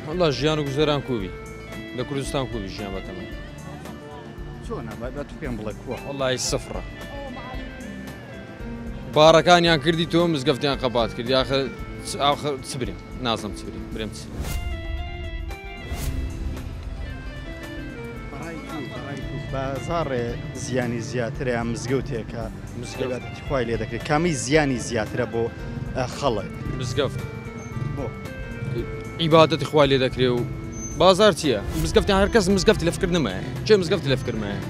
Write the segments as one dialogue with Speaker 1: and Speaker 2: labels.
Speaker 1: وەڵا ژیان و گوزەران کوبی لە کوردستان کوبی ژیان بەتەمە.
Speaker 2: چۆنە بە تو پێم بڵێ کووە؟
Speaker 1: وەڵی سفرە. باڕەکانیان کردی تۆ مزگەفتیان قەپات کرد یاخە ئاخر چ برێم نازم چ برێم برێم چ.
Speaker 2: بازاڕێ زیانی زیاترە یان مزگەوتێکە مزگەوتی خوای لێ دەکرێت کامی زیانی زیاترە بۆ خەڵک؟
Speaker 1: مزگەفت.
Speaker 2: بۆ
Speaker 1: عیبادەتی خوای لێ دەکرێ و بازار چییە؟ مزگەفتی هەر کەس مزگەفتی لە فکر نمایە چێ مزگەفتی لە فکر مایە.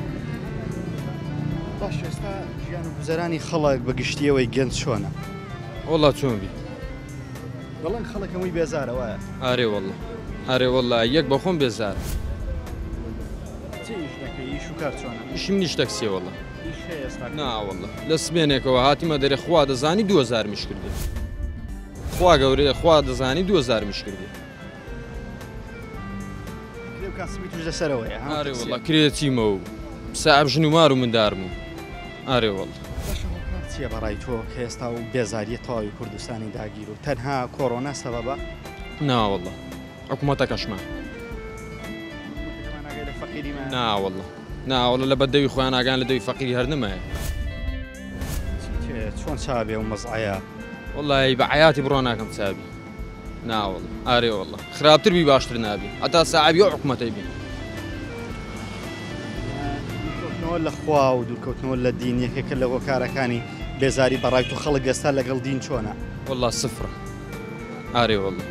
Speaker 2: باش ئێستا ژیان و گوزەرانی خەڵک بە گشتیەوەی گەنج چۆنە؟
Speaker 1: وەڵا چۆن بی؟
Speaker 2: دەڵێن خەڵک هەمووی بێزارە وایە؟
Speaker 1: ئارێ وەڵا ئارێ وەڵا یەک بە خۆم بێزارە.
Speaker 2: چی ئیش دەکەی؟ ئیش و کار چۆنە؟
Speaker 1: ئیشم نیش تەکسیە وەڵا.
Speaker 2: ئیش هەیە ئێستا؟
Speaker 1: نا وەڵا لە سمێنێکەوە هاتیمە دەرێ خوا دەزانی 2000 میش کردی. خوا گەورەیە خوا دەزانی 2000 میش کردی.
Speaker 2: کرێ و کاسبی توش لەسەرەوەیە ها؟
Speaker 1: ئارێ وەڵا کرێ چیمە و ساعب ژن و مار و مندارم و ئارێ وەڵا.
Speaker 2: باشە هۆکار چییە بەڕای تۆ کە ئێستا و بێزاریە تەواوی کوردستانی داگیر و تەنها کۆرۆنا سەبەبە؟
Speaker 1: نا وەڵا حکوومەتەکەشمان. نا وەڵا نا وەڵا لە بەدەوی خۆیان ئاگان لە دەوی فەقیری هەر نمایە.
Speaker 2: چۆن چابێ و مەزعەیە؟
Speaker 1: وەڵی بە عیاتی بڕۆ ناکەم چابی. نا وەڵا ئارێ وەڵا خراپتر بی باشتر نابی هەتا ساعبی ئەو حکوومەتەی بی.
Speaker 2: دوورکەوتنەوە لە خوا و دوورکەوتنەوە لە دین یەکێکە لە هۆکارەکانی بێزاری بەڕای تو خەڵک ئێستا لەگەڵ دین چۆنە؟
Speaker 1: وەڵا سفرە. ئارێ وەڵا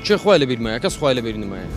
Speaker 1: چێ خوای لەبیر مایە کەس خوای لەبیر نمایە.